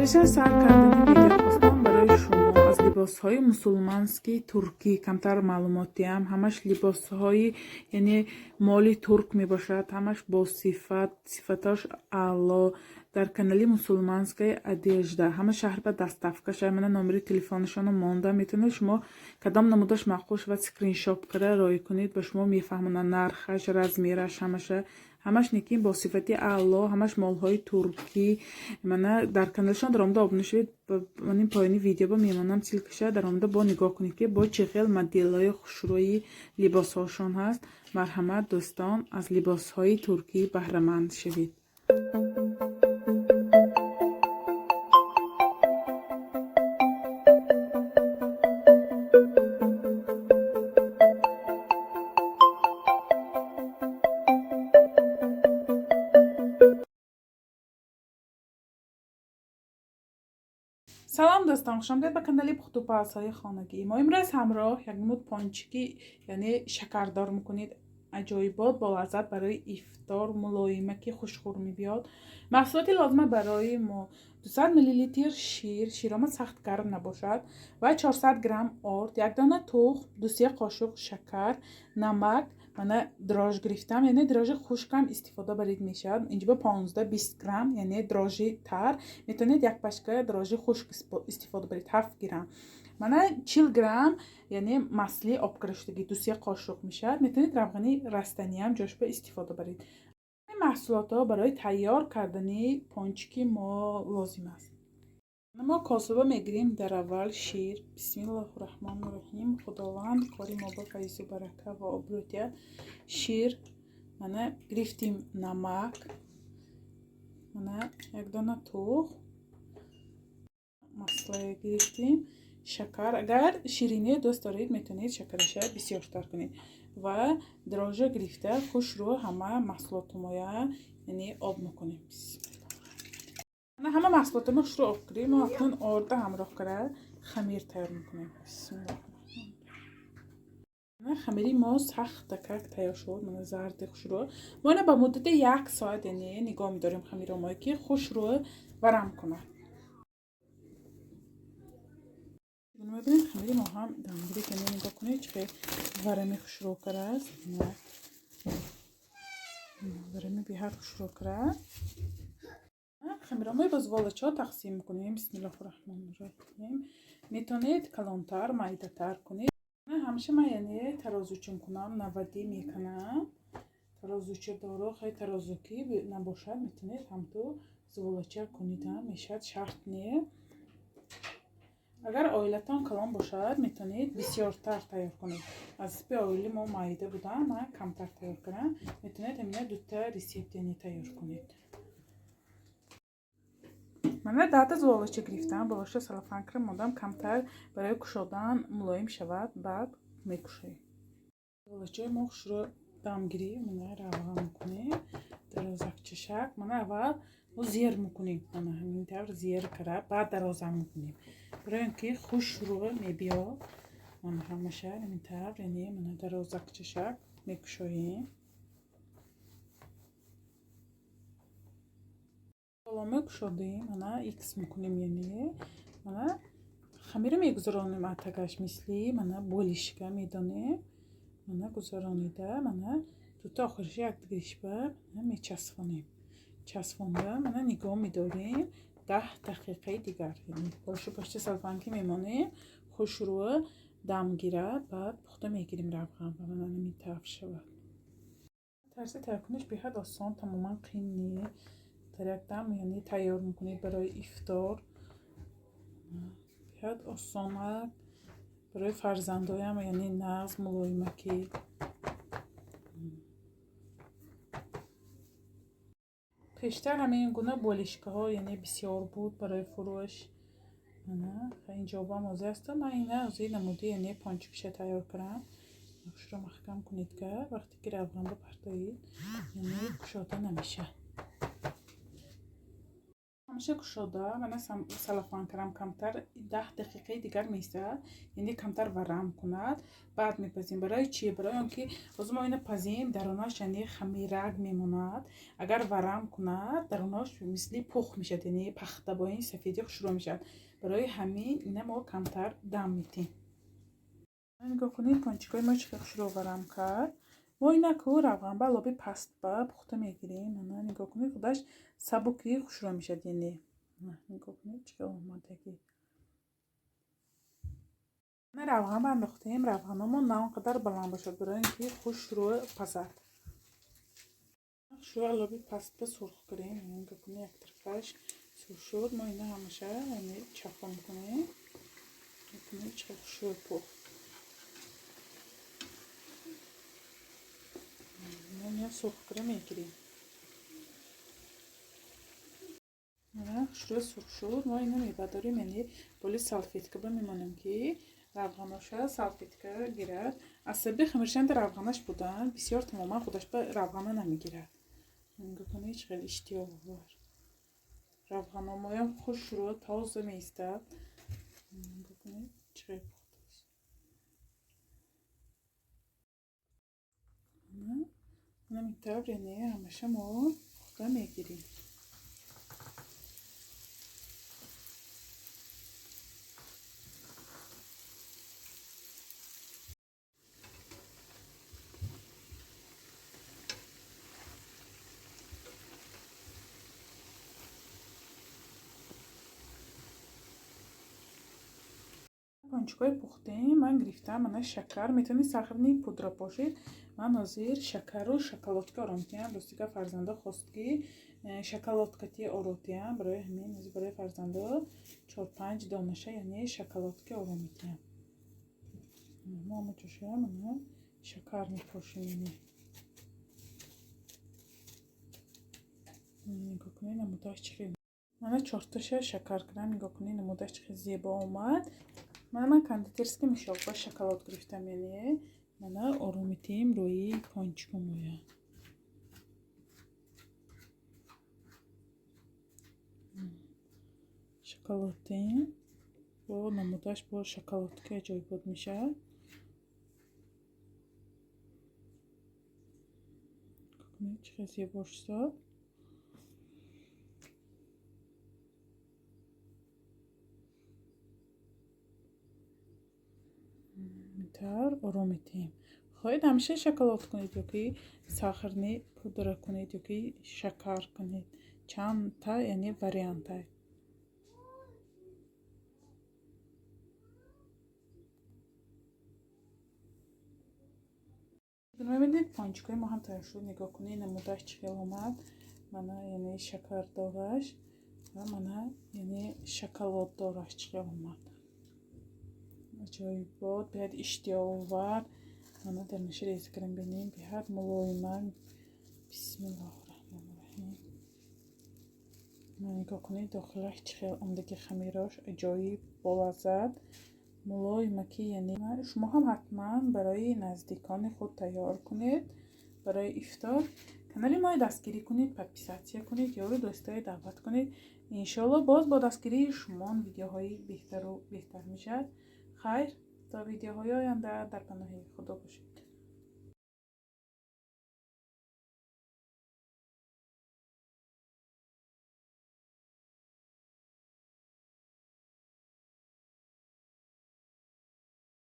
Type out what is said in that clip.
Пеш аз сар кардани видео хостам барои шумо аз либосҳои мусулманскии туркӣ камтар маълумот диҳам. Ҳамаш либосҳои, яъне моли турк мебошад, ҳамаш бо сифат, сифатош аъло. Дар канали «Мусулманская одежда» ҳама шаҳр ба доставка шава. Мана номери телефонашонро монда, метавонед шумо кадом намудаш маъқул шавад, скриншот карда роӣ кунед, ба шумо мефаҳмонанд нархаш, размераш, ҳамаша. Ҳамаш некин бо сифати аъло, ҳамаш молҳои туркӣ. Мана дар каналашон даромада обуна шавед. Манин поёни видео мемонам ссылкаша, даромада бо нигоҳ кунед, ки бо чӣ хел моделҳои хушрӯи либосҳошон ҳаст. Марҳамат, дӯстон, аз либосҳои туркӣ баҳраманд шавед. Салом, дӯстон, хушомадед ба канали пухтупазҳои хонагӣ. Мо имрӯз ҳамроҳ як намуд пончики, яъне шакардор мекунед, аҷоибот, болаззат, барои ифтор, мулоимаки хушхӯр мебиёд. Маҳсулоти лозима барои мо: 200 миллилитр шир, широма сахт гарм набошад, ва 400 грамм орд, як дона тухм, 2-се қошуқ шакар, намак. Мана дрожж гирифтам, яъне дрожжи хушкам истифода барид мешавад. Инҷо ба 15-20 грамм, яъне дрожжи тар, метавонед як пачка дрожжи хушк истифода баред, 7 грамм. Мана 40 грамм, яъне масли обкарашудагӣ, 2-се қошуқ мешавад. Метавонед равғани растаниам ҷошба истифода баред. Маҳсулотҳо барои тайёр кардани пончики мо лозим аст. Мо косаба мегирем дар аввал шир. Бисмиллоҳу раҳмону раҳим, Худованд кори мо ба файзу барака ва обрӯ диҳад. Шир мана гирифтим, намак, мана як дона тухм, маслое гирифтим, шакар. Агар шириние дӯст доред, метавонед шакараша бисёртар кунед. Ва дрожжа гирифта, хушрӯ ҳама маҳсулотумоя, яъне об мекунем. Ҳама маҳсулотамо хушрӯ об кардем. Мо акнун орда ҳамроҳ карда хамир тайёр мекунем. Хамири мо сахтакак тайёр шуд, мана зарди хушрӯ. Мо ина ба муддати як соат, яъне нигоҳ медорем хамиромое, ки хушрӯ варам кунад. Мебинед, хамири мо ҳам дамгирӣ. Яъне нигоҳ кунед, чӣ хел варами хушрӯ кардааст. Варами беҳад хушрӯ кардааст. Хамиромои ба зуволачаҳо тақсим мекунем. Бисмиллоҳу раҳмони раҳим. Метавонед калонтар, майдатар кунед. Ҳамеша ман, яъне тарозуча мекунам, навадӣ мекунам. Тарозуча доро, хеле тарозукӣ набошад, метавонед ҳамту зуволача кунед ҳам мешавад, шарт не. Агар оилатон калон бошад, метавонед бисёртар тайёр кунед. Аз ҳисоби оили мо майда будам, ман камтар тайёр кардам. Метавонед ҳамина дута рецепт, яъне тайёр кунед. Мана 10та зуволача гирифтам, болоша целлофан кара мондам, камтар барои кушодан мулоим шавад, баъд мекушоем. Зуволачаи мо хушрӯ дамгирӣ. Мана равған мекунем дарозакчашак. Мана аввал мо зер мекунем, мана ҳамин тавр зер кара, баъд дароза мекунем, барои он ки хушрӯ мебиёд. Мана ҳамаша ҳамин тавр, яъне мана дарозакчашак мекушоем. Боломо кушодем, мана икс мекунем, яъне мана хамира мегузаронем атагаш, мисли мана болишка медонем. Мана гузаронида, мана дута охириша якдигиришба мечасфонем. Часфонда, мана нигоҳ медорем 10 дақиқаи дигар, яъне болоша пошти целлофанки мемонем, хушрӯ дам гирад, баъд пухта мегирем равған ва мана ҳамин тавр шавад. Тарзи тайёркуниш беҳад осон, тамоман қин не. Дар як дам, яъне тайёр мекунед барои ифтор, беҳад осонак, барои фарзандоям, яъне нағз, мулоимакӣ. Пештар ҳамин гуна болишкаҳо, яъне бисёр буд барои фурӯш. Мана инҷобам ҳозир астам. Ман ина ҳозир намуди, яъне пончикша тайёр кардам. Хушро маҳкам кунед, ка вақте ки равған бапартоед, яъне кушода намешавад. Ҳамаша кушода, мана салафан кардам, камтар 10 дақиқаи дигар меистад, яъне камтар варам кунад, баъд мепазем. Барои чи? Барои он ки ҳозир мо ина пазем, дарунаш яъне хамирак мемонад. Агар варам кунад, дарунаш мисли пух мешавад, яъне пахта бо ин сафеди хушрӯ мешавад. Барои ҳамин ина мо камтар дам метем. Нигоҳ кунед, пончикҳои мо чӣ хел хушрӯ варам кард. Мо инаку равғанба лоби паст ба пухта мегирем. Мана нигоҳ кунед, худаш сабуки хушрӯ мешавад, яъне нигоҳ кунед чӣ хел омодаги. Мана равғанба андохтем, равғаномон на он қадар баланд бошад, барои ин ки хушрӯ пазад. Хушрӯ лоби паст ба сурх кунем. Нигоҳ кунед, як тарафаш сурх шуд. Мо ина ҳамаша яъне чапа мекунем. Нигоҳ кунед чӣ хел хушрӯ пухт. Мо сурх кара мегирем. Мана хушрӯ сурх шуд. Мо ина мебардорем, яъне боли салфетка ба мемонем, ки равғаноша салфетка гирад. Аз сабаби хамиршанда равғанаш будан, бисёр тамоман худаш ба равғана намегирад. Нигоҳ кунед, чӣ хел иштиёқовар. Равғаномоям хушрӯ тоза меистад. Нигоҳ кунед, чӣ хел пухтааст. Ҳамин тавр, яъне ҳамаша мо пухта мегирем. Пончикҳои пухтем, ман гирифтам мана шакар, метавонед сахарни пудра пошед. Ман ҳозир шакару шоколадка оро метиҳам. Ростига фарзандо хост, ки шоколадкати оро диҳам. Барои ҳамин ҳозир барои фарзандо 4-5 донаша яъне шоколадка оро метиҳам. Мо ҳама ҷоша мана шакар мепошем. Яъне нигоҳ кунед, намудааш чӣ хел. Мана чорташа шакар кардам, нигоҳ кунед, намудааш чӣ хел зебо омад. Мана ман кондитерский мешок ба шоколад гирифтам, яъне мана оро метиҳем рӯи пончикомоя. Шоколадтем бо намудаш бо шоколадка аҷоибот мешавад. Чӣ хел зебо шуд. Тавр оро метиҳем. Хоҳед ҳамеша шоколад кунед ё ки сахарни пудра кунед ё ки шакар кунед. Чандта яъне варианта. Мебинед, пончикҳои мо ҳам тайёр шуд. Нигоҳ кунед, намудааш чӣ хел омад. Мана яъне шакардораш ва мана яъне шоколаддораш чӣ хел омад. Аҷоибот, беҳад иштиҳоовар. Мана дарнаша реза кардам, бинем, беҳад мулоиман. Бисмиллоҳи раҳмони раҳим. Мана нигоҳ кунед, дохилаш чӣ хел омадаги хамирош аҷоиб болаззат, мулоима, ки яъне шумо ҳам ҳатман барои наздикони худ тайёр кунед барои ифтор. Канали моро дастгирӣ кунед, подписатсия кунед, ёру дӯстое даъват кунед. Иншоалло боз бо дастгирии шумо видеоҳои беҳтару беҳтар мешавад. Хайр, то видеоҳои оянда дар паноҳи Худо бошед.